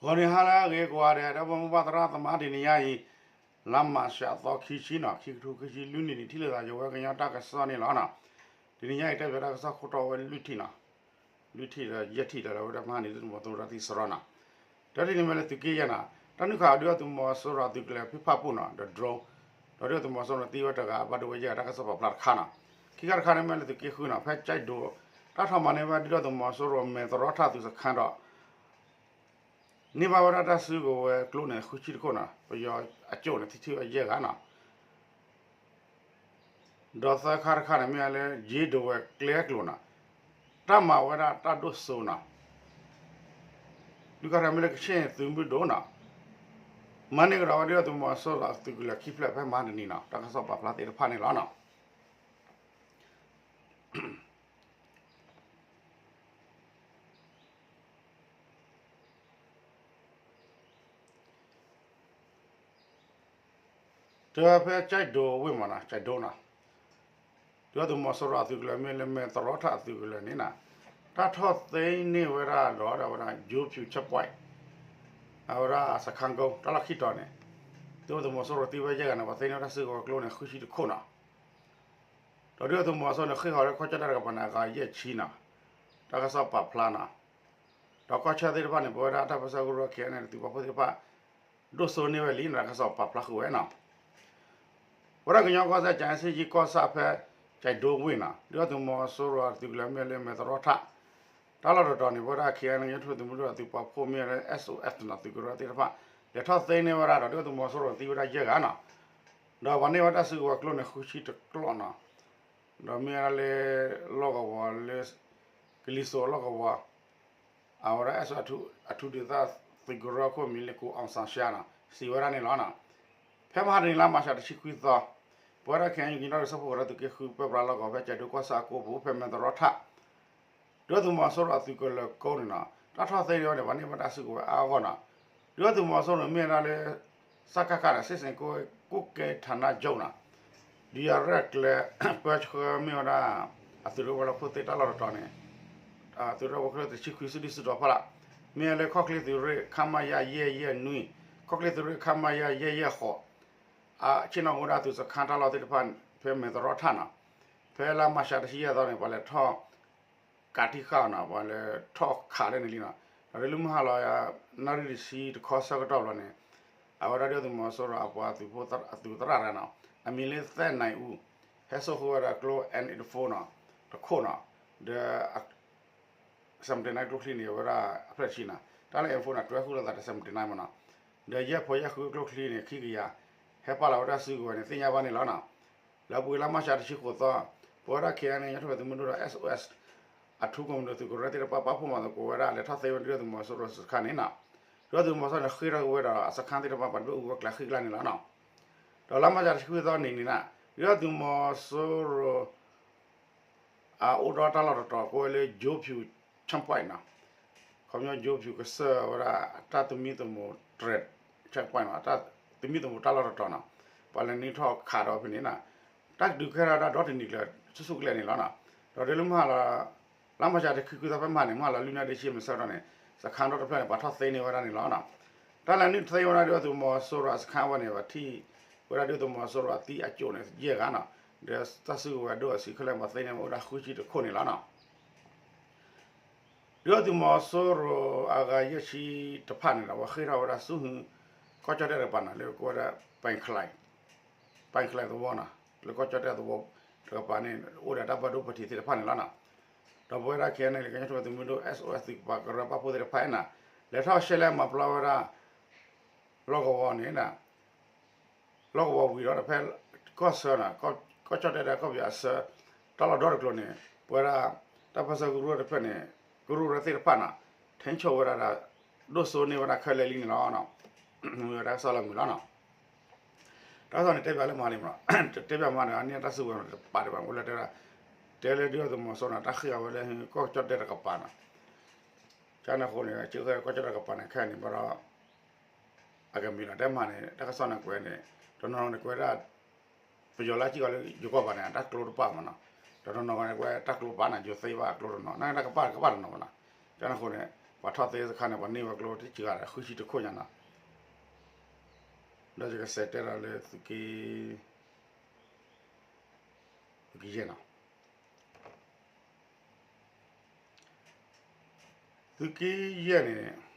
ဂီၤနံၤဟါလၢအဂ့ၤကိးဂၤဒဲး ဒီပုၢ်ဝဲၢ်သရၣ်သမါ တနံၤညါအံၤ လါမးရှးသီခံဆံနီၤ ခံကထိခံဆံလွံၢ်နံၣ်န့ၣ် ထံၣ်လိာ်သးယဝဲကညီတၢ်ကစီၣ်န့ၣ်လီၤနီၤ. တနံၤညါအံၤ တဲဘၣ်တၢ်ကစီၣ်ခိၣ်တီဝဲလွံၢ်ထံၣ်နီၤ, လွံၢ်ထံၣ်ဒီးယဲၢ်ထံၣ်ဒီး လၢဝဲဒၣ်မဟါန့ၣ် ဒုၣ်ဒါသုးမီၤစိရိၤသံစရီနီၤ. တၢ်တနံၤမ့ၢ်လၢသုးက့ယဲၢ်နီၤ, တၢ်နုာ်ခးဒုၣ်ဒါသုးမီၤစိရိၤအသုးကလၢၤဖံဖၣ်ပူၣ်နီၤ ဒီး drone ဒီးဒုၣ်ဒါသုးမီၤစိရိၤသံဝဲတဂၤ ဘၣ်ဒိဝဲယဲၢ်ဂၤ တၢ်ကစီၣ်ပာ်ဖျါတခါနီၤ. ခံခါတခါန့ၣ်မ့ၢ်လၢသုးက့ဃုနီၤ ဖဲကၠဲးဒိး တၢ်ထီၣ်မၤန့ၢ်ဝဲဒုၣ်ဒါသုးမီၤစိရိၤမဲာ်သရီထၣ်သုးစခါဒီး န့ၢ်ဘၣ်ဝဲဒၣ်တၢ်စုကဝဲၤကျိန့ၣ် ဃုဆံတခိၣ်နီၤ, ပယီၤအကၠိၣ်န့ၣ် ထံၣ်ထံၣ်ဝဲယဲၢ်ဂၤနီၤ. ဒီးသၢခါတခါန့ၣ် မ့ၢ်လၢ ယ့ဒိးဝဲၤကျဲကျိၤနီၤ, တၢ်မၤဝဲဒၣ်တၢ်ဒိၣ်စိနီၤ. ဒုးခါတခါမ့ၢ်လၢကဆ့ၣ်သုးမုၢ်ဒိၣ်နီၤ, မၤန့ၢ်ကဒီးဝဲဒုၣ်ဒါသုးမီၤစိရိၤအသုးကလၢၤခံဖျၢၣ်ဖဲမဟါတနံၤနီၤ, တၢ်ကစီၣ်ပာ်ဖျါသ့ၣ်တဖၣ်န့ၣ်လီၤနီၤ. တဲဝဲဖဲကၠဲးဒိးဝ့ၢ်မးနီၤ, ကၠဲးဒိးနီၤ, ဒုၣ်ဒါသုးမီၤစိရိၤအသုးကလၢၤ မ့ၢ်လၢမဲာ်သရီထၣ်အသုးကလၢၤန့ၣ်နီၤ, တၢ်ထီၣ်သ့န့ၢ်ဝဲဒၣ်ဒီး အဝဲဒၣ် ယိဖၠူ checkpoint အဝဲဒၣ်စခါကိ တၢ်လီၢ်ခံတီၤန့ၣ် ဒုၣ်ဒါသုးမီၤစိရိၤသံဝဲယဲၢ်ဂၤန့ၣ် ပှၤသ့န့ၢ်ဝဲတၢ်စုကဝဲၤကျိန့ၣ် ဃုဆံတခိၣ်နီၤ. ဒီးဒုၣ်ဒါသုးမီၤစိရိၤန့ၣ် ဃ့ၢ်ဃီၤလၢကီၢ်ကၠီၣ်တဲၣ်တကပၤန့ၣ် အဂၤယဲၢ်ဆံနီၤ, တၢ်ကစီၣ်ပာ်ဖျါနီၤ. ဒီးကီၢ်ဆၢသ့ၣ်တဖၣ်န့ၣ် ပဝဲဒၣ်တၢ်ပၢဆှၢကရူၢ် ခ့ၣ်အဲၣ်အဲၣ် သုးပာ်ဖှိၣ်သ့ၣ်တဖၣ် ဒိၣ်စိန့ၢ်ဝဲလံနီၤ, တၢ်ကစီၣ်ပာ်ဖျါဃုာ်ဝဲနီၤ. ပဝဲဒၣ်ကညီကီၢ်စဲၣ် ကၠဲးစ့ၣ်ကီၢ်ဆၣ်ဖဲ ကၠဲးဒိးဝ့ၢ်နီၤ, ဒုၣ်ဒါသုးမီၤစိရိၤအသုးကလၢၤမ့ၢ်လၢမဲာ်သရီထၣ် တၢ်လီၢ်တတီၤန့ၣ် ပဝဲဒၣ် ခ့ၣ်အဲၣ်အဲၣ် ကညီတၢ်ထူၣ်ဖျဲးသုးမုၢ်ဒိၣ်အသုးပာ်ဖှိၣ်မ့ၢ်လၢ S O F နီၤ သုးကရၢသ့ၣ်တဖၣ် လဲၤထီၣ်သ့န့ၢ်ဝဲဒၣ်ဒီး ဒုၣ်ဒါသုးမီၤစိရိၤသံဝဲဒၣ်ယဲၢ်ဂၤနီၤ. ဒီးပှၤန့ၢ်ဝဲတၢ်စုကဝဲၤကျိန့ၣ် ဃုဆံတကျိာ်နီၤ. ဒီးမ့ၢ်ဝဲဒၣ်လၢ လီၢ်ကဝီၤလၢ ကလံၤစိးလီၢ်ကဝီၤ အဝဲဒၣ် S O F အထူးဒေသသုးကရၢခိၣ်မံၤလၢ ကိုအောင်ဆန်းရှေ့နီၤ စံးဝဲဒၣ်န့ၣ်လီၤ. ဖဲမဟါတနံၤလါမးရှးတဆံခွံသီ ပဝဲဒၣ် ခ့ၣ်အဲၣ်အဲၣ် ကညီဒီကစၢ်ဖိဃီၤဒီးသုးက့ဃု ပၢပြးလီၢ်ကဝီၤဖဲကၠဲးဒိးကီၢ်ဆၣ်အကိပူၤ ဖဲမဲာ်သရီထၣ် ဒုၣ်ဒါသုးမီၤစိရိၤအသုးကလၢၤကိးန့ၣ်နီၤ တၢ်ထီၣ်သ့န့ၢ်ဝဲန့ၣ် ပှၤန့ၢ်ဘၣ်တၢ်စုကဝဲၤအါအါဂီၢ်နီၤ. ဒုၣ်ဒါသုးမီၤစိရိၤန့ၣ် မ့ၢ်ဝဲဒၣ်လၢ စကခ န့ၣ် စစ်ဆင်ရေးကွပ်ကဲဌာနချုပ် နီၤ ဒုးယၤရဲၣ်ကျဲၤ ပၢဆှၢမ့ၢ်ဝဲဒၣ် အသုးရ့ၣ်ဝဲၤလီၢ်ခိၣ်သ့ၣ်တၢ်လီၢ်တတီၤန့ၣ် အသုးရ့ၣ်ဝဲၤလီၢ်ခိၣ်တဆံခွံစုဒုၣ်စုတီၤဖီလာ် မ့ၢ်လၢခီၣ်ချ့သုးရ့ၣ် ခမရ ယဲၢ်ယဲၢ်နွံ ခီၣ်ချ့သုးရ့ၣ် ခမရ ယဲၢ်ယဲၢ်ဃိး အဆ့ၣ်နီၤကဝဲဒၣ်သုးစခါတၢ်လီၢ်သ့ၣ်တဖၣ် ဖဲမဲာ်သရီထၣ်နီၤ. ဖဲလါမးရှးတဆံယဲၢ်သီန့ၣ် ပှၤလဲၤထီၣ် ကးတံၢ်ဃာ်နီၤ ပှၤလဲၤထီၣ်ခးလၢန့ၣ်လံနီၤ. ဒီးလၢမုၢ်ဟါလီၤ နၣ်ရံၣ်တဆံတခီဆၢကတီၢ်ဘျီန့ၣ် အဝဲဒၣ်ဒုၣ်ဒါသုးမီၤစိရိၤအပှၤသုးသရၣ်တဂၤနီၤ အမံၤလၢ သဲၣ်နၢၣ်အူ ဟဲစိာ်ဃုာ်ဝဲဒၣ်ကျိ N eighty-four နီၤ တခိၣ်နီၤ ဒီး seventy-nine ကျိချံန့ၣ် အဝဲဒၣ်အဖျၢၣ်တဆံနီၤ တၢ်လၢ N four န့ၣ် တွဲဃုာ်လိာ်သးဒီး seventy-nine မ့ၢ်နီၤ ဒီးယဲၢ်ဖိယဲၢ်ဃုကျိချံန့ၣ် ခံကယၤ ဟဲပာ်လီၤဝဲဒၣ်စုကဝဲၤန့ၣ် သ့ၣ်ညါဘၣ်န့ၣ်လီၤနီၤ. လၢအပူၤကွံာ်လါမးရှးတဆံဃိးသီ ပဝဲဒၣ် ခ့ၣ်အဲၣ်အဲၣ် ကညီတၢ်ထူၣ်ဖျဲးသုးမုၢ်ဒိၣ်ဒီး S O S အထူးကွန်မန်ဒိုသုးကရၢသ့ၣ်တဖၣ် ပာ်ဖှိၣ်မၤသကိးဝဲဒၣ် လဲၤထီၣ်သ့ဝဲဒၣ်ဒုၣ်ဒါသုးမီၤစိရိၤစခါန့ၣ်နီၤ. ဒုၣ်ဒါသုးမီၤစိရိၤန့ၣ် ဃ့ၢ်ထီၣ်က့ၤဝဲဒီးအစခါသ့ၣ်တဖၣ် ပှၤတဘၣ်အူဝဲကျဲဃံကျါန့ၣ်လီၤနီၤ. ဒီးလါမးရှးတဆံခွံသီန့ၣ်န့ၣ်နီၤ ဒုၣ်ဒါသုးမီၤစိရိၤ အအိၣ်ဒီးတၢ်လီၢ်တတီၤ ကိးဝဲလၢ ယိဖၠူ checkpoint နီၤ. ခီပညီ ယိဖၠူ ကစၢၢ်ဝဲဒၣ် တၢ်သမံသမိး checkpoint နီၤ တၢ်သမံသမိးတၢ်လီၢ်တတီၤနီၤ. ပှၤလဲၤနုာ်ထီၣ်ခးဒီးဖဲန့ၣ်နီၤ တၢ်ဒုးကဲထီၣ်ဝဲဒၣ်ဒီတနံၤကျၢၤ ဆူၣ်ဆူၣ်ကလဲာ်န့ၣ်လီၤနီၤ. ဒီးဒ်လၢမုၢ်ဟါလီၤ လါမးရှးတဆံခွံသီဖဲမဟါန့ၣ် မုၢ်ဟါလီၤလွံၢ်နၣ်ရံၣ်တဆံမံးစၢ်ကတီၢ်န့ၣ် စခါဒီတဖျၢၣ်န့ၣ် ပှၤထီၣ်သ့န့ၢ်ဝဲဒၣ်န့ၣ်လီၤနီၤ. တၢ်လဲၤနုာ်သ့ဝဲဒၣ်ဒုၣ်ဒါသုးမီၤစိရိၤအစခါဝဲန့ၣ် ပှၤထံၣ်ဝဲဒၣ်ဒုၣ်ဒါသုးမီၤစိရိၤအသံအကၠိၣ်န့ၣ် ယဲၢ်ဂၤနီၤ. ဒီးတၢ်စုကဝဲၤဒိၣ်အဆံးခဲလၢာ် ပှၤသ့န့ၢ်ဝဲဒၣ်ဃုဆံတခိၣ်န့ၣ်လီၤနီၤ. ဒုၣ်ဒါသုးမီၤစိရိၤအဂၤယဲၢ်ဆံတဖၣ်န့ၣ်ဒီး ပှၤဃ့ၢ်ထီၣ်ဝဲဒၣ်ဆူဟူ ကီၢ်ကၠီၣ်တဲၣ်တကပၤနီၤ လၢကိးဝဲဒၣ် ပၣ်ချဲး ပၣ်ချဲးသဝီနီၤ လၢကီၢ်ကၠီၣ်တဲၣ်သဝီတကပၤန့ၣ် အိၣ်ဒီးတၢ်ဘၣ်ဒိဘၣ်ထံးသ့ၣ်တဖၣ်န့ၣ်လီၤနီၤ. ဒီးပဝဲဒၣ် ခ့ၣ်အဲၣ်အဲၣ် ကညီတၢ်ထူၣ်ဖျဲးသုးမုၢ်ဒိၣ် S O S သုးကပၤကရၢပာ်ဖှိၣ်သ့ၣ်တဖၣ်န့ၣ် လဲၤထီၣ်ရှဲလဲမၤပျီဝဲဒၣ် လီၢ်ကဝီၤန့ၣ် လီၢ်ကဝီၤဝံၤဒီးဖဲ ကီၢ်ဆၢနီၤ ကီၢ်ကၠီၣ်တဲၣ်ဒီးကီၢ်ပယီၤအဆၢ တၢ်လီၢ်ဒီတကျိၤန့ၣ် ပဝဲဒၣ် တၢ်ပၢဆှၢကရူၢ်တဖျၢၣ်န့ၣ် ကရူၢ်ရၢသ့ၣ်တဖၣ်နီၤ ထိန်းချုပ်ဝဲဒၣ်ဒီး ဒိၣ်စိန့ၢ်ဝဲဒၣ်ခဲလၢာ်လံန့ၣ်လီၤ. မ့ၢ်ဝဲတၢ်ကစီၣ်လၢမုာ်လီၤနီၤ. တၢ်ကစီၣ်န့ၣ် တဲဘၣ်လၢမၤလံမးနီၤ တဲဘၣ်မးဒီး အန့ၣ်တၢ်စုကဝဲၤတပာ်ဒံးဘၣ် အိၣ်လၢတဲဒၣ် တဲလၢဒုၣ်ဒါသုးမီၤစိရိၤန့ၣ် တၢ်ဃ့ၢ်အီၤဝဲလၢ ကီၢ်ကၠီၣ်တဲၣ်တကပၤနီၤ. ကန့ၣ်အဃိန့ၣ် ကၠီၣ်တဲၣ်တကပၤန့ၣ် ခဲအံၤန့ၣ် ဘၣ်ဒီး အကမ့ၢ်လီၤ တဲမၤန့ၣ် တၢ်ကစီၣ်န့ၣ်ကွဲးန့ၣ် တနီၤန့ၣ်ကွဲးဒၣ် ပယီၤလၢစ့ၢ်ကီးလၢယိၤကီၢ်ပၤန့ၣ် တၢ်ကျိတပာ်မးနီၤ. တနီၤနီၤန့ၣ်ကွဲးတၢ်ကျိပာ်နီၤ ယိၤသ့ဘၣ်အကျိတနီၤ နတၢ်ကပာ်ကပာ်တနီၤမးနီၤ. ကန့ၣ်အဃိန့ၣ် ပှၤထီၣ်သ့စခါန့ၣ် ပှၤန့ၢ်ဝဲကျိတကဂၤဒီး ဃုဆံတခိၣ်ညါနီၤ, ဒီးယကစးတဲဒီးလၢသုးက့ သုးက့ယဲၢ်နီၤ, သုးက့ယဲၢ်န့ၣ်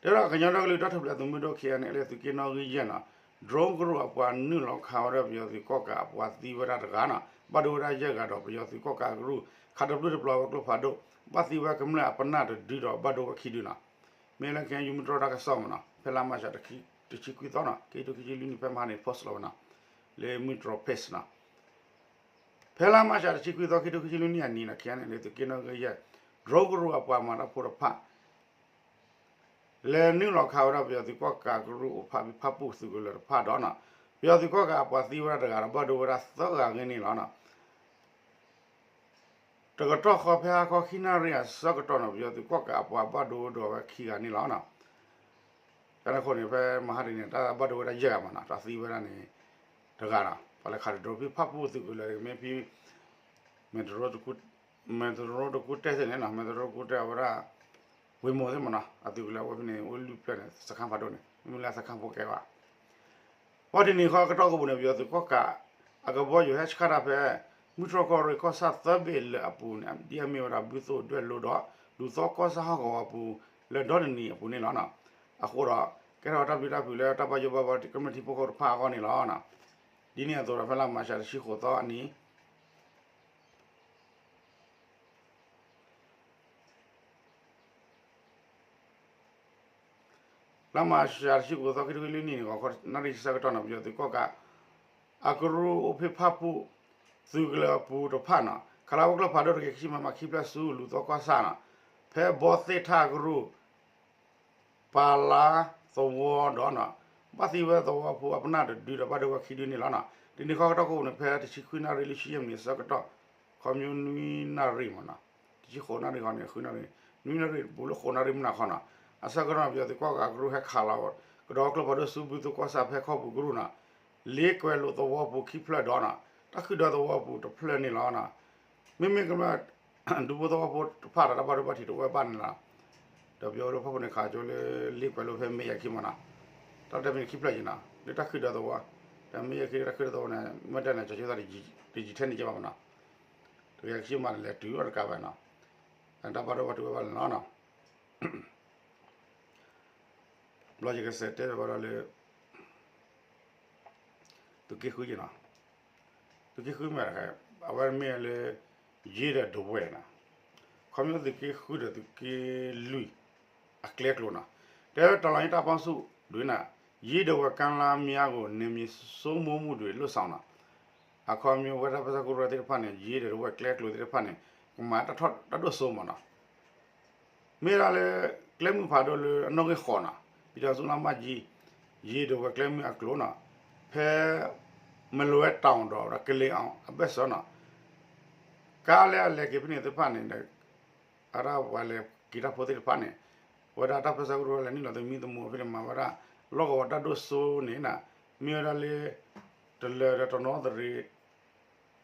တဲဒၣ်ကညီဒီကလုာ်တၢ်ထူၣ်ဖျဲးသုးမုၢ်ဒိၣ် ခဲအံၤန့ၣ် လၢသုးက့နီၣ်ဂံၢ်ယဲၢ်နီၤ, drone ကရူၢ်အပှၤနုာ်လီၤခးဝဲဒၣ်ပယီၤသုးကီၣ်ကးအပှၤသံဝဲဒၣ်တဂၤနီၤ, ဘၣ်ဒိဝဲဒၣ်ယဲၢ်ဂၤဒီးပယီၤသုးကီၣ်ကးကရူၢ် ခးတပျုၢ်တပျီၤဝဲကျိဖးဒိၣ်, ဘၣ်သံဝဲကမျၢၢ်အပနၢ်တဒုဒီးဘၣ်ဒိဝဲခံဒုနီၤ, မ့ၢ်လၢ ခဲအံၤ မူတြီၢ်တၢ်ကစီၣ်မနီၤ, ဖဲလါမၤရှးတဆံခွံသီနီၤ, ခံကထိခံဆံလွံၢ်နံၣ် ဖဲမဟါန့ၣ် post လီၤဝဲနီၤ, လၢမူတြီၢ် page နီၤ, ဖဲလါမၤရှးတဆံခွံသီ ခံကထိခံဆံလွံၢ်နံၣ်အနံၤနီၤ, ခဲအံၤန့ၣ် လၢသုးက့နီၣ်ဂံၢ်ယဲၢ် drone ကရူၢ်အပှၤမၤတၢ်ဖိတဖၣ် လဲၤနုာ်လီၤခးဝဲဒၣ်ပယီၤသုးကီၣ်ကးကရူၢ်အိၣ်ဖးဖံဖးပူၣ်သုးကလၢၤတဖၣ်ဒီးနီၤ, ပယီၤသုးကီၣ်ကးအပှၤသံဝဲဒၣ်တဂၤဒီးဘၣ်ဒိဝဲဒၣ်သၢဂၤဂ့ၤန့ၣ်လီၤနီၤ, တကတီၢ်ဃီဖဲဟါခီခံနၣ်ရံၣ်အဆၢကတီၢ်န့ၣ် ပယီၤသုးကီၣ်ကးအပှၤဘၣ်ဒိဝဲဒၣ်ဝဲခံဂၤန့ၣ်လီၤနီၤ, တၢ်န့ၣ်အဃိန့ၣ် ဖဲမဟါတနံၤန့ၣ် တၢ်ဘၣ်ဒိဝဲဒၣ်ယဲၢ်ဂၤမနီၤ, တၢ်သံဝဲဒၣ်န့ၣ် တဂၤနီၤ, ပှၤလဲၤခးဒီး drone ဖံဖးပူၣ်သုးကလၢၤ မ့ၢ်ဖံ မဲၢ်တရိတကူၣ်တဲသ့ၣ်န့ၣ်နီၤ, မဲၢ်တရိတကူၣ်တဲအဝဲဒၣ် ဝ့ၢ်မိၢ်သ့ၣ်မနီၤ, အသုးကလၢၤအဝဲဖဲန့ၣ် အိၣ်လွံၢ်ဖျၢၣ်န့ၣ် စခန်းဖးဒိၣ်န့ၣ် မ့မ့ၢ်လၢစခန်းဖိကဲဘၣ်, ပှၤတနံၤဃီကတီၢ်ကပူၤန့ၣ် ပယီၤသုးကီၣ်ကး အကဘီယူၤဟဲဆှၣ်တၢ်ဖဲ မုၢ်တြီၢ်ကီၢ်ရ့ၣ်ကီၢ်ဆၣ်သၢဘ့ၣ်လၢအပူၤန့ၣ် ဒ်အမ့ၢ်ဝဲဒၣ် ဘုသိၣ်ဒွဲၣ်လိဒီး လူၤသီကီၢ်ဆၣ်ဟီၣ်ကဝီၤအပူၤ လၢဒီတနံၤအပူၤန့ၣ်လီၤနီၤ, အဃိဒီး ကဲထီၣ်တၢ်ပျံၤတၢ်ဖုးလၢတၢ်ဘၣ်ယိၣ်ဘၣ်ဘီ ကမျၢၢ်ထံဖိကီၢ်ဖိတဖၣ်အဂီၢ်န့ၣ်လီၤ. ဒ်န့ၣ်အသိးဒီး ဖဲလါမၤရှးတဆံဃိးသီအနံၤ လါမၤရှးတဆံဃိးသီ ခံကထိခံဆံလွံၢ်နံၣ်န့ၣ် ဂီၤခီနၣ်ရံၣ်ဆၢကတီၢ်န့ၣ် ပယီၤသုးကီၣ်ကး အကရူၢ်အိၣ်ဖ့ၣ်ဖးပူၣ် သုးကလၢၤအပူၤတဖၣ်နီၤ ခးလီၤဝဲကျိဖးဒိၣ်တကယၤခံဆံ မမ ခံဖျၢၣ်ဆူလူၤသီကီၢ်ဆၣ်နီၤ ဖဲဘီသ့ၣ်ထၣ်ကရူၢ် ပာ်လါသဝီဒီးနီၤ ဘၣ်သံဝဲသဝီဖိအပနၢ်တဒုဒီးဘၣ်ဒိဝဲခံဒုန့ၣ်လီၤနီၤ. တနံၤဃီကတီၢ်ခိၣ်န့ၣ် ဖဲတဆံခွံနၣ်ရံၣ် လွံၢ်ဆံယဲၢ်မံးနံးအဆၢကတီၢ် ခီဖျိနွံနၣ်ရံၣ်မနီၤ တဆံဃိးနၣ်ရံၣ်ဃီန့ၣ် ဃုနၣ်ရံၣ် နွံနၣ်ရံၣ်တပူၤလၢဃိးနၣ်ရံၣ်မုၢ်နၤခီနီၤ အဆၢကတီၢ်န့ၣ် ပယီၤသုးကီၣ်ကးကရူၢ်ဟဲခးလီၤ ကဒီးကျိဖးဒိၣ်ဆူဘုသိၣ်ကီၢ်ဆၣ်ဖဲခီပူၤကရူၢ်နီၤ လ့ကွဲးလိာ်သဝီပူၤခံဖျၢၣ်ဒီးနီၤ တၢ်ဃုာ်ဒီးသဝီပူၤတဖျၢၣ်န့ၣ်လီၤနီၤ. မ့မ့ၢ်ကမျၢၢ် ဒူဖိသဝီဖိတဖၣ်ဒီးတၢ်ဘၣ်ဒိဘၣ်ထံးတအိၣ်ဝဲဘၣ်န့ၣ်လီၤ. ဒီးပယီၤဒူဖိန့ၣ် ခးကၠိလၢလ့ကွဲးလိာ်ဖဲမ့ၢ်ယၤခံမနီၤ တၢ်တမံၤခံဖျၢၣ်က့နီၤ လၢတၢ်ဃုာ်ဒီးသဝီ တၢ်မ့ၢ်ယၤခံလၢတၢ်ဃုာ်ဒီးသဝီန့ၣ် မ့ၢ်တၢ်န့ၣ် ကၠီကၠိသးတယံာ်ထဲန့ၣ်ကဲဘၣ်မနီၤ တကယၤခံမးလဲၤတုၤအီၤတကးဘၣ်နီၤ တၢ်ဘၣ်ဒိဘၣ်ထံးဝဲဘၣ်န့ၣ်လီၤနီၤ. ဘျီယကစးတဲဘၣ်ဒီးလၢ သုးက့ဃုက့နီၤ သုးက့ဃုမ့ၢ်တခါ အဝဲမ့ၢ်လၢ ယ့ဒီးဒဝဲၢ်နီၤ ခီဖျိသုးက့ဃုဒီးသုးက့လွံၢ် အကျဲကျိၤနီၤ တဲတလီၤညံတၢ်ပီၣ်ဆူၣ်ဒုးနၤ ယ့ဒီးဝဲကမ်းလမ်းများကို နယ်မြေစိုးမိုးမှုတွေ လုပ်ဆောင်နီၤ အခီပညီဝဲဒၣ်တၢ်ပၢဆှၢကရူၢ်သ့ၣ်တဖၣ်န့ၣ် ယ့ဒီးဝဲကျဲကျိၤသ့ၣ်တဖၣ်န့ၣ် ကမၤတၢ်ထီၣ်တၢ်ဒိၣ်စိမးနီၤ မ့ၢ်ဒၣ်လၢ ကျဲမုၢ်ဖးဒိၣ်လၢအနီၣ်ဂံၢ်ဃိးနီၤ ပံၤထီၣ်ဆူလါမၢ်ကၠံ ယ့ဒီးဝဲကျဲမုၢ်အကျိၤနီၤ ဖဲ မလွဲတောင်ဒီးကလ့အီၤအဘၢၣ်စၢၤနီၤ ကါလၢအလဲၤက့ၤဖဲန့ၣ်သ့ၣ်တဖၣ်န့ၣ် အဒၣ်ပှၤလဲၤက့ၤတၢ်ဖိသ့ၣ်တဖၣ်န့ၣ် ဝဲဒၣ်တၢ်ပၢဆှၢကရူၢ်လဲၤနုာ်လီၤသမံသမိးဖဲန့ၣ် မၤဝဲဒၣ် လီၢ်ကဝီၤတၢ်ဒိၣ်စိန့ၣ်နီၤ မ့ၢ်ဝဲဒၣ်လၢ တလၢၤဒီးတနီသရံး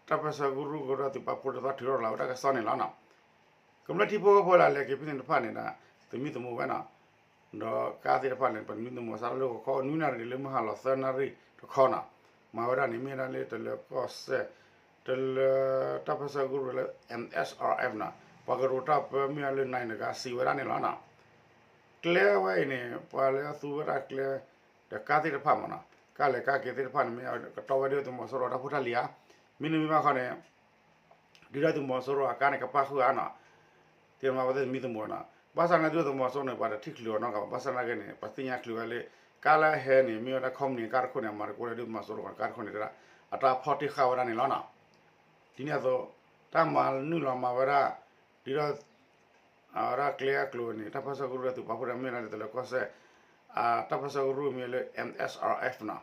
တၢ်ပၢဆှၢကရူၢ်ကရၢသုးပာ်ဖှိၣ်တသီထုးထီၣ်လီၤဝဲဒၣ်ကစီၣ်န့ၣ်လီၤနီၤ ကမျၢၢ်ထံဖိကီၢ်ဖိလၢအလဲၤက့ၤဖဲန့ၣ်တဖၣ်န့ၣ်ဒီး သမံသမိးဝဲနီၤ ဒီးကါသ့ၣ်တဖၣ်န့ၣ် ပသမံသမိးစးထီၣ်လၢဂီၤခီနွံနၣ်ရံၣ်လၢမုၢ်ဟါလီၤသၢနၣ်ရံၣ်တခီနီၤ မၤဝဲဒၣ်န့ၣ် မ့ၢ်ဝဲဒၣ်လၢတလၢၤကီၢ်စဲၣ် တလၢၤတၢ်ပၢဆှၢကရူၢ်လၢ M S R F နီၤ ပှၤကရူၢ်တၢ်ပၢမ့ၢ်ဝဲလၢနၤတဂၤစံးဝဲဒၣ်န့ၣ်လီၤနီၤ ကျဲဝဲအံၤန့ၣ် ပှၤလၢအသူဝဲဒၣ်ကျဲ ဒီးကါသ့ၣ်တဖၣ်မးနီၤ ကါလဲၤကါက့ၤသ့ၣ်တဖၣ်န့ၣ် မ့ၢ်ကတီဝဲဒၣ်သုးမီၤစိရိၤတၢ်ဖိတၢ်လံၤဧါ မ့တမ့ၢ်ဘၣ်ခီန့ၣ် ဒုၣ်ဒါသုးမီၤစိရိၤအကါန့ၣ် ကပၣ်ဃုာ်ဧါနီၤ သ့ၣ်မၤဝဲသ့ၣ်သမံသမိးနီၤ ဘၣ်ဆၣ်န့ၣ်ဒုၣ်ဒါသုးမီၤစိရိၤန့ၣ် ပှၤတထံၣ်ချုးအီၤနီတဂၤဘၣ် ဘၣ်ဆၣ်သနာ်က့န့ၣ် ပှၤသ့ၣ်ညါချုးဝဲလၢ ကါလၢအဟဲန့ၣ် မ့ၢ်ဝဲဒၣ် company အကါတခိၣ်န့ၣ် အမၤသကိးလၢဒုၣ်ဒါသုးမီၤစိရိၤကါတခိၣ်န့ၣ် တဲဒၣ် အတၢ်ဖီၣ်တ့ၢ်ဃာ်ဝဲဒၣ်န့ၣ်လီၤနီၤ ဒ်န့ၣ်အသိး တၢ်မၤနုာ်လီၤမၤဝဲဒၣ် ဒ်ဒီး အဝဲဒၣ်ကျဲအကျိၤန့ၣ် တၢ်ပၢဆှၢကရူၢ်လၢသုးပာ်ဖှိၣ်ဒီးမ့ၢ်ဒၣ်လၢတလၢၤကီၢ်စဲၣ် တၢ်ပၢဆှၢကရူၢ်မ့ၢ်လၢ M S R F နီၤ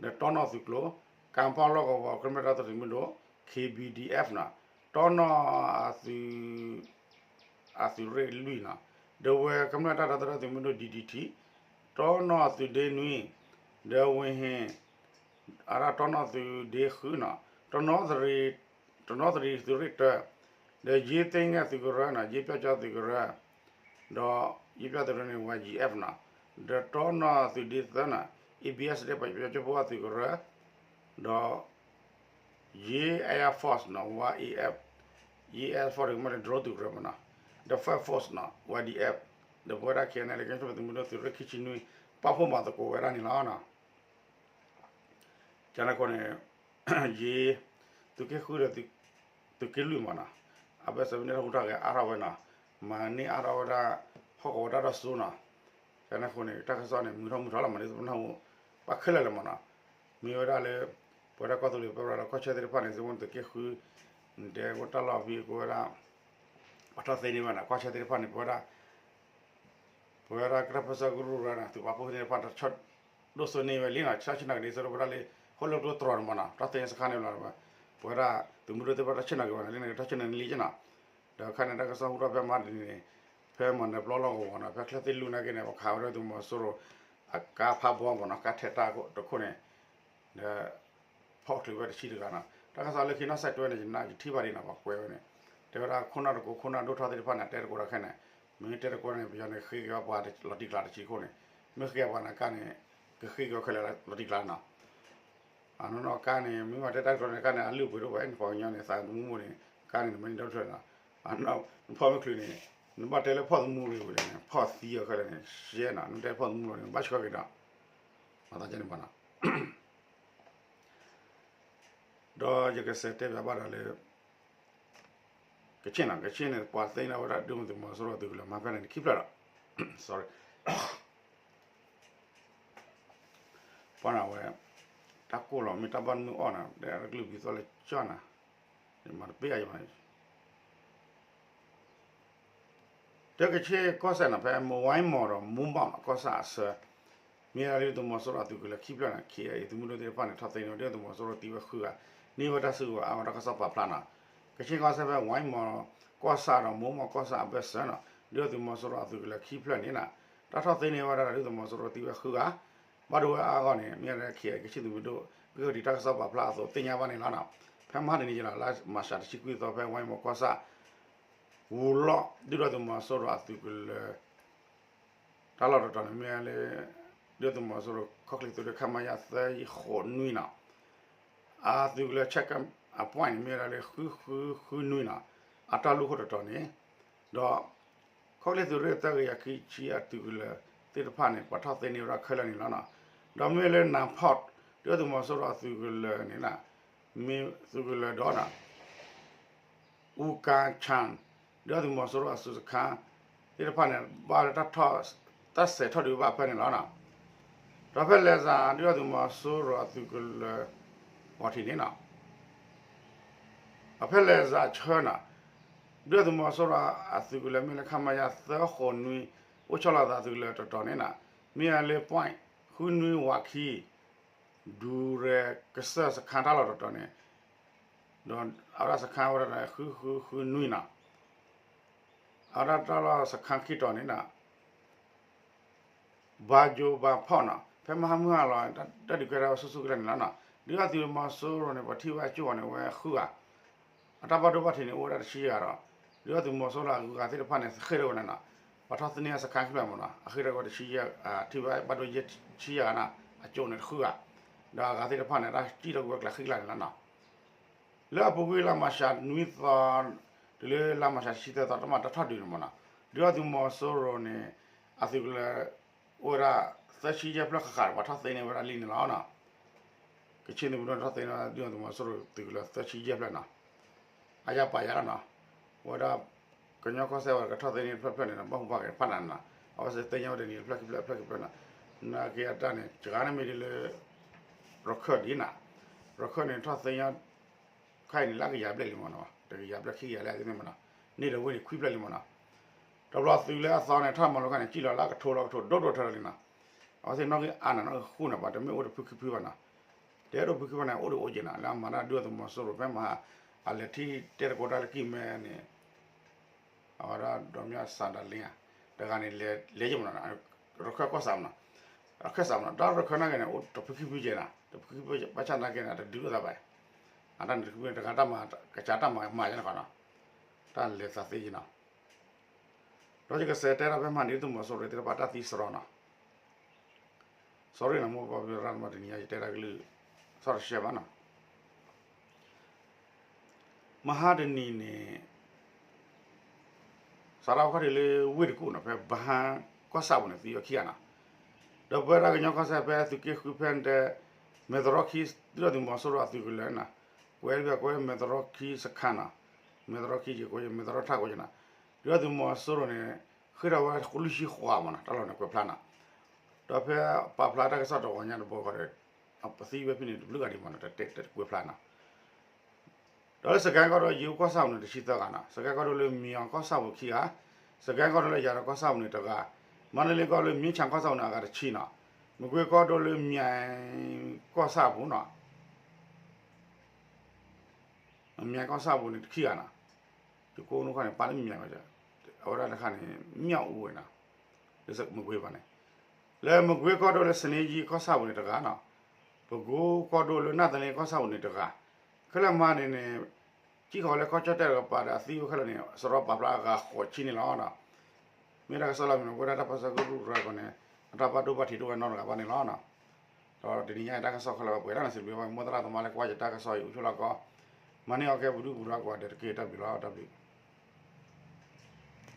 ဒီးတီနီၣ်သုးကျိၤ ကၣ်ပီၣ်လီၢ်ကဝီၤကမျၢၢ်တၢ်သဒၢသုးမုၢ်ဒိၣ် K B D F နီၤ တီနီၣ်အသုး အသုးရ့ၣ်လွံၢ်နီၤ ဒီးဝဲကမျၢၢ်တၢ်သဒၢသုးမုၢ်ဒိၣ် D D T တီနီၣ်သုးဒ့နွံ ဒီးဝ့ၢ်ဟ့ၣ် အဒၣ်တီနီၣ်သုးဒ့ဃုနီၤ တနီသရံး တနီသရံးသုးရ့ၣ်တၢ ဒီးယ့သ့ၣ်ညါသုးကရၢနီၤ, ယ့ပျီကၠီသုးကရၢ, ဒီးယ့ပျီသုးကရၢန့ၣ် ဝါ ယ့ၣ်အ့ၣ်ဖ် နီၤ, ဒီးတီနီၢ်သုးဒ့သၢနီၤ, အ့ဘံအ့ၣ်စဒ့ၣ် ပယီၤကၠိဖိအသုးကရၢ, ဒီး ယ့ Air Force နီၤ, ဝါ အ့ၣ်အ့ၣ်ဖ်, ယ့ Air Force မ့ၢ်လၢ drone သုးကရၢမ့ၢ်နီၤ, ဒီး Fire Force နီၤ, ဝါ ဒံၣ်အ့ၣ်ဖ်, ဒီးပဝဲဒၣ် ခဲအံၤန့ၣ် လၢကညီတၢ်ပၢၢ်ဆၢသုးမုၢ်ဒိၣ်သုးရ့ၣ်ခံဆံနွံ ပာ်ဖှိၣ်မၤသကိးဝဲဒၣ်န့ၣ်လီၤနီၤ. ကန့ၣ်အဃိန့ၣ် ယ့ သုးက့ဃုဒီး သုးက့လွံၢ်မ့ၢ်နီၤ, အဘၢၣ်စၢၤမ့ၢ်န့ၢ်ထီၣ်ဟူးထီၣ်ဂဲၤအါထီၣ်ဝဲနီၤ, မၤန့ၢ်အါထီၣ်ဝဲဒၣ် ဟီၣ်ကဝီၤတၢ်ဒီၣ်စိနီၤ. ကန့ၣ်အဃိန့ၣ် တၢ်ကစီၣ်န့ၣ် မုာ်ထီၣ်မုာ်ထီၣ်လီၤမး ဒ်သိးပနၢ်ဟူ ဘၣ်ခဲလၢာ်လၢၤမ့ၢ်နီၤ, မ့ၢ်ဝဲဒၣ်လၢ ပဝဲဒၣ်ကီၢ်သူလ့ၤ ပဝဲဒၣ်လၢကီၢ်ဆၢသ့ၣ်တဖၣ်န့ၣ် သုးမုၢ်ဒိၣ်သုးက့ဃု တဲဝဲတၢ်လီၢ်ဖဲကိးဝဲဒၣ် ပှၤထီၣ်သ့န့ၢ်ဝဲနီၤ, ကီၢ်ဆၢသ့ၣ်တဖၣ်န့ၣ် ပဝဲဒၣ် ပဝဲဒၣ်ကရၢၢ်ပၢဆှၢကရူၢ်ရၢနီၤ သုးပာ်ဖှိၣ်သ့ၣ်တဖၣ် တၢ်ဆီၣ်ဒိၣ်စိန့ၢ်ဝဲလံနီၤ, ဆီၣ်ဆ့ၣ်နီၤက့ၤဒ်သိးပဝဲဒၣ်လၢ ဟီၣ်လၢကျိတြီၤန့ၣ်မ့ၢ်နီၤ, တၢ်သ့န့ၢ်စခါန့ၣ်လီၤ, ပဝဲဒၣ်သုးမုၢ်ဒိၣ်သ့ၣ်တဖၣ်တၢ်ဆ့ၣ်နီၤက့ၤဝဲန့ၣ် လၢန့ၣ်က့ၤတၢ်ဆ့ၣ်နီၤန့ၣ်လံက့နီၤ. ဒီးခါန့ၣ် တၢ်ကစီၣ်ဟူထီၣ်ဖဲမဟါတနံၤန့ၣ် ဖဲမၤနၢၤပျီလီၢ်ကဝီၤနီၤ ဖဲချၢၣ်သ့ၣ်လွံၢ်နာ်က့န့ၣ် ပှၤခးဝဲဒၣ်သုးမီၤစိရိၤ အကါဖးဘီမ့ၢ်နီၤ, ကါထဲးတၢ်တခိၣ်န့ၣ် ဒီး ဖီၣ်ချုးဝဲတဆံတဂၤနီၤ. တၢ်ကစီၣ်လၢခံနီၢ်စဲးတွဲန့ၣ် ယနၢ်ယထံၣ်ဘၣ်ဒံးနီၤ ပှၤကွဲးဝဲန့ၣ် တဲဝဲဒၣ်ခိၣ်နၢ်တကိး ခိၣ်နၢ်ဒိၣ်ထီၣ်သ့ၣ်တဖၣ်န့ၣ် တဲတကိးတၢ်ခဲန့ၣ်, မ့ၢ်တဲတကိးန့ၣ် ပယီၤန့ၣ်ဃ့က့ၤဝဲပှၤလီၤတံၢ်ကျါတဆံခိၣ်န့ၣ်, မ့ၢ်ဃ့က့ၤပှၤန့ၣ် ကါန့ၣ် ကဃ့က့ၤဝဲခဲလၢာ်လီၤတံၢ်ကျါနီၤ. အနီၢ်နီၢ်ကါန့ၣ် မ့ၢ်ဝဲတဲတၢ်တကိးန့ၣ် ကါန့ၣ် အလုၢ်အပှ့ၤဒိၣ်ဘၣ် နပှၤကညီန့ၣ် သးသမူမိၢ်န့ၣ် ကါန့ၣ် နမ့ၢ်ဒိၣ်ထီၣ်နီၤ, နဖီၣ်မ့ၢ်ချုးန့ၣ် နဘၣ်တဲလၢဖီၣ်သမူလံဝဲလဲၣ်န့ၣ် ဖီၣ်သံအီၤခဲလၢာ်န့ၣ် ရှဲနီၤ, နတဲဖီၣ်သမူလီၤန့ၣ် ဘၣ်ဆှၢက့ၤဒီး မၤသးကန့ၣ်ဘၣ်နီၤ. ဒီးယကစးတဲဘၣ်ဘၣ်ဒီးလၢ ကဆ့ၣ်နီၤ, ကဆ့ၣ်န့ၣ် ပှၤသ့ၣ်ညါဝဲဒၣ်ဒုးသုးမီၤစိရိၤသုးကလၢၤမၤဖဲန့ၣ်ခံဖျၢၣ်ဒီး ပှၤန့ၣ်ဝဲ တၢ်ကိၢ်လီၤမ့ၢ်တၢ်ဘၣ်မုၢ်အီၣ်နီၤ ဒီးကလုာ်ဘံသီလၢကၠီၣ်နီၤ, မၤတပ့ၢ်အယမး တၢ်ကဆ့ၣ်ကီၢ်စဲၣ်နီၤ ဖဲမဝါမီၤဒီးမူမီၤကီၢ်ဆၣ်အဆၢ, မ့ၢ်ဝဲဒၣ်ဒုးသုးမီၤစိရိၤအသုးကလၢၤခံဖျၢၣ်န့ၣ် ခ့အသုးမုၢ်ဒိၣ်သ့ၣ်တဖၣ်န့ၣ် ထီၣ်သ့န့ၢ်ဝဲဒုးသုးမီၤစိရိၤသံဝဲဃုဂၤ, န့ၢ်ဝဲတၢ်စုကဝဲၤအါဝဲတၢ်ကစီၣ်ပာ်ဖျါနီၤ. ကဆ့ၣ်ကီၢ်စဲၣ်ဖဲဝါမီၤကီၢ်ဆၣ်ဒီးမူမီၤကီၢ်ဆၣ်အဘၢၣ်စၢၤနီၤ ဒုးသုးမီၤစိရိၤအသုးကလၢၤခံဖျၢၣ်န့ၣ်နီၤ တၢ်ထီၣ်သ့န့ၢ်ဝဲဒၣ်ဒုးသုးမီၤစိရိၤသံဝဲဃုဂၤ ဘၣ်ဒိဝဲအါဂီၢ်န့ၣ် မ့ၢ်ဝဲဒၣ် ခ့အသုးမုၢ်ဒိၣ် ဂ့ၢ်ဒံးတၢ်ကစီၣ်ပာ်ဖျါအသိးသ့ၣ်ညါဘၣ်န့ၣ်လီၤနီၤ. ဖဲမဟါတနံၤယလီၤ လါမၤရှးတဆံခွံသီ ဖဲဝါမီၤကီၢ်ဆၣ် ဝူၤလီၢ် ဒုးဒီးသုးမီၤစိရိၤအသုးကလၢၤ တၢ်လီၢ်တတီၤန့ၣ် မ့ၢ်ဝဲလၢ ဒုးသုးမီၤစိရိၤ ခီၣ်ချ့သုးရ့ၣ် ခမရသၢဃိးနွံနီၤ အသုးကလၢၤ check point န့ၣ် မ့ၢ်ဝဲဒၣ်လၢ ဃုဃုဃုနွံနီၤ အတၢ်လူၢ်ခိၣ်တတီၤန့ၣ် ဒီး ခီၣ်ချ့သုးရ့ၣ်သၢကယၤခံဆံအသုးကလၢၤသ့ၣ်တဖၣ်န့ၣ် ပှၤထီၣ်သ့န့ၢ်ဝဲဒၣ်ခဲလၢာ်န့ၣ်လီၤနီၤ. ဒီးမ့ၢ်လၢ နၢ်ဖီၣ် ဒုးသုးမီၤစိရိၤအသုးကလၢၤန့ၣ် မ့ၢ်သုးကလၢၤဒီး အူကၣ်ဆၣ် ဒုးသုးမီၤစိရိၤအစုစခါ သ့ၣ်တဖၣ်န့ၣ် ဘၣ်လၢတၢ်ထီၣ် တၢ်စဲးထီၣ်ဒုးဘၣ်ဖဲန့ၣ်လီၤနီၤ. ဒီးဖဲလဲၤစး ဒုးသုးမီၤစိရိၤအသုးကလၢၤ ဂီၤထံးန့ၣ်နီၤ အဖဲလဲၤစးဆၢနီၤ ဒုးသုးမီၤစိရိၤအသုးကလၢၤမ့ၢ်လၢ ခမရ သၢဃိးနွံ အိၣ်ဆီလီၤသးသုးကလၢၤတတီၤန့ၣ်နီၤ မ့ၢ်ဝဲလၢ point ဃုနွံဝးခံ ဒူရဲၣ်ကစၢၢ်စခါတၢ်လီၢ်တတီၤန့ၣ် ဒီးအဝဲဒၣ်စခါဝဲဒၣ် ဃုဃုဃုနွံနီၤ အဝဲဒၣ်တၢ်လီၢ်စခါခံတီၤန့ၣ်နီၤ ဘၣ်ယိၤဘၣ်ဖီၣ်နီၤ ဖဲမဟါမုၢ်ဟါလီၤ တၢ်ဒုးကဲထီၣ်ဝဲဆူၣ်ဆူၣ်ကလဲာ်န့ၣ်လီၤနီၤ. ဒုးသုးမီၤစိရိၤန့ၣ် ပှၤထံၣ်ဝဲအကၠိၣ်အီၤန့ၣ် ဝဲဃုဂၤ အတၢ်ဘၣ်ဒိဘၣ်ထံးန့ၣ် အိၣ်ဝဲဒၣ်တဆံယဲၢ်ဂၤဒီး ဒုးသုးမီၤစိရိၤအဂုၤအဂၤသ့ၣ်တဖၣ်န့ၣ် ဃ့ၢ်ထီၣ်ဝဲန့ၣ်နီၤ ပှၤထီၣ်သ့န့ၢ်စခါခံဖျၢၣ်မ့ၢ်နီၤ အဃ့ၢ်ထီၣ်ဝဲတဆံယဲၢ် ထံၣ်ဝဲဘၣ်ဒိယဲၢ်ဆံယဲၢ်ဂၤနီၤ အကၠိၣ်န့ၣ်တဃုဂၤ ဒီးအဂၤသ့ၣ်တဖၣ်န့ၣ် တၢ်စံၣ်ထီၣ်ကွံာ်ဝဲကျဲဃံကျါန့ၣ်လီၤနီၤ. လၢအပူၤကွံာ်လါမၤရှးနွံသီ တုၤလၢလါမၤရှးတဆံသၢသီ တၢ်မၤတၢ်ထီၣ်ဒုးန့ၣ်မ့ၢ်နီၤ ဒုးသုးမီၤစိရိၤန့ၣ် အသုးကလၢၤ အိၣ်ဝဲဒၣ် သၢဆံယဲၢ်ဖျၢၣ်ဃၣ်ဃၣ် ပှၤထီၣ်သ့န့ၢ်ဝဲဒၣ်လံန့ၣ်လီၤနီၤ. ကဆ့ၣ်သုးမုၢ်ဒိၣ်ထီၣ်သ့န့ၢ်ဝဲဒၣ်ဒုးသုးမီၤစိရိၤသုးကလၢၤ သၢဆံယဲၢ်ဖျၢၣ်နီၤ အယၢ်ပာ်ယၤလီၤနီၤ. အဝဲဒၣ် ကညီကီၢ်စဲၣ်ဝဲကထီၣ်သ့န့ၢ်တဖျၢၣ်ဖျၢၣ်န့ၣ်ဒီး ဘၣ်ဟူဘၣ်ဂဲၤဖးနးနးနီၤ အဝဲသ့ၣ်သ့ၣ်ညါဝဲဒၣ်န့ၣ် တဖျၢၣ်ခံဖျၢၣ် တဖျၢၣ်ခံဖျၢၣ်နီၤ. နာ်က့အတၢ်န့ၣ် စှၤန့ၣ်မ့ၢ်ဒ်လၢ ရခၢၣ်ဒ်နီၤ ရခၢၣ်န့ၣ်ထီၣ်သ့ညါ ခါအံၤန့ၣ် လၢကယၤဘျဲၣ်လံမ့ၢ်နီၤ တကယၤဘျဲၣ်ခံကယၤလၢအသ့ၣ်မ့ၢ်နီၤ န့ၣ်ဒီးဝဲန့ၣ်ခွံဖျၢၣ်လံမ့ၢ်နီၤ. တဘျီသုးလၢအသီန့ၣ် ထီၣ်မၤလိခါန့ၣ် စံၣ်လီၤလၢကထိလီၤကထိဒိၣ်ဒိၣ်ထီလီၤလံနီၤ. အဝဲသ့ၣ်နီၣ်ဂံၢ်အါနီၤ နီၣ်ဂံၢ်ဃူနီၤ ပှၤတမ့ၢ်အိၣ်တဖုခံဖုဘၣ်နီၤ တဲဒိၣ်ဖုခံဖုဘၣ်န့ၣ် အိၣ်ဒီးအိၣ်က့ၤနီၤ လၢအမၤတၢ်ဒုးသုးမီၤစိရိၤဖဲမဟါ အလဲၤထံၣ်တဲတကိးတၢ်လၢကံၢ်မဲန့ၣ် အဝဲဒၣ်ဒီးမၠၣ်စးဒီးလ့ၣ်ဧါ တဂၤန့ၣ် လဲၤယဲၢ်မ့ၢ်နီၤ ရခၢၣ်ကီၢ်ဆၣ်မ့ၢ်နီၤ ရခၢၣ်စးမ့ၢ်နီၤ တၢ်ရခၢၣ်နာ်က့န့ၣ် အိၣ်တဖုခံဖုကဲနီၤ တဖုခံဖုဘၣ်ဆၣ်နာ်က့န့ၣ် တဒုးလိာ်သးဘၣ် အတၢ်န့ၣ်တဖုတဂၤတၢ်မၤ ကစၢ်တၢ်မၤမၤယဲၢ်န့ၣ်ဃီနီၤ တၢ် တၢ်လဲၤသးသ့နီၤ. ဒီးယကစးတဲဒီးဖဲမဟါန့ၣ် သုးမီၤစိရိၤသ့ၣ်တဖၣ်တၢ်သံစရီနီၤ. Sorry နီၤ မိၢ်ပၢ်ဖံဖုရၣ်မၤ တနံၤညါယတဲတၢ်ကလုၢ် ဆီၣ်တရှဲဘၣ်နီၤ. မဟါတနံၤန့ၣ် စးထီၣ်ခီၣ်ထံးလၢဝ့ၢ်တကူၣ်နီၤ ဖဲဘၣ်ဟါကီၢ်ဆၣ်ပူၤန့ၣ် သံအီၤခံဂၤနီၤ. ဒီးပဝဲဒၣ်ကညီကီၢ်စဲၣ်ဖဲသုးက့ဃုဖဲန့ၣ်တဲ မဲာ်သရီခံ ဒုၣ်ဒါသုးမီၤစိရိၤအသုးကလၢၤနီၤ, ကွဲးတဘၣ်ကွဲးမဲာ်သရီခံစခါနီၤ, မဲာ်သရီခံယဲၢ်ကွဲး မဲာ်သရီထးကွဲးနီၤ, ဒုၣ်ဒါသုးမီၤစိရိၤန့ၣ် ဃ့ထီၣ်ဝဲလွံၢ်ဆံဃိးမးနီၤ တၢ်လီၢ်န့ၣ်ကွဲးဖျါနီၤ. ဒီးဖဲပာ်ဖျါတၢ်ကစီၣ်တဂီၤညါတဘိဃီဒီး ပသံဝဲဖဲန့ၣ် တဘျုးဂၤဒံးမးနီၤ တတဲတကွဲးဖျါနီၤ. ဒီးလၢစကဲကီၢ်ဒိၣ် ယိၤကီၢ်ဆၣ်ပူၤန့ၣ် တဆံသၢဂၤနီၤ, စကဲကီၢ်ဒိၣ်လၢမံၤအီၤကီၢ်ဆၣ်ပူၤခံဂၤ, စကဲကီၢ်ဒိၣ်လၢယၤဒီးကီၢ်ဆၣ်ပူၤန့ၣ်တဂၤ, မါတလ့ကီၢ်လၢမံဆၣ်ကီၢ်ဆၣ်ပူၤန့ၣ် အဂၤတဆံနီၤ, မကွ့ကီၢ်ဒိၣ်လၢမံၤကီၢ်ဆၣ်ပူၤနီၤ မံၤကီၢ်ဆၣ်ပူၤန့ၣ်တခံဂၤနီၤ, ယကိးနုၢ်ခီန့ၣ် ပာ်လၢမံၤကီၢ်ဆၣ်, အဝဲဒၣ်တခါန့ၣ် မံၤအူဝဲနီၤ, လၢမကွ့ဘၣ်န့ၣ်, လၢမကွ့ကီၢ်ဒိၣ်လၢစန့ယံကီၢ်ဆၣ်ပူၤန့ၣ်တဂၤနီၤ, ပကိကီၢ်ဒိၣ်လၢနၢ်သန့ကီၢ်ဆၣ်ပူၤန့ၣ်တဂၤ, ခဲလၢာ်မၤန့ၣ်န့ၣ် ကံၣ်ဃီလၢကီၢ်ကၠီၣ်တဲၣ်တကပၤဒီးအသံအိၣ်ခဲလၢာ်န့ၣ် စရီပာ်ဖျါအဂၤဃိးဆံန့ၣ်လီၤနီၤ. မ့ၢ်တၢ်ကစီၣ်လၢမ့ၢ်န့ၣ် ပဝဲဒၣ်တၢ်ပၢဆှၢကရူၢ်ကရၢပူၤန့ၣ် အတၢ်ဘၣ်ဒိဘၣ်ထံးတအိၣ်ဝဲနီတဂၤဘၣ်န့ၣ်လီၤ. ဒီးတနံၤညါအံၤတၢ်ကစီၣ်ခဲလၢာ်ဝဲပှဲၤဒၣ်န့ၣ်စံးဘျုးဘၣ် မိၢ်သရၣ်သမါလၢကွၢ်ယတၢ်ကစီၣ်အံၤ အိၣ်ဆူၣ်လီၤကီး, မၤန့ၢ်အီၤကဲပဒုၣ်ပဒါကိးဂၤဒဲးတက့ၢ် တၢ်ဘျုးလီၤ တၢ်ဘျုး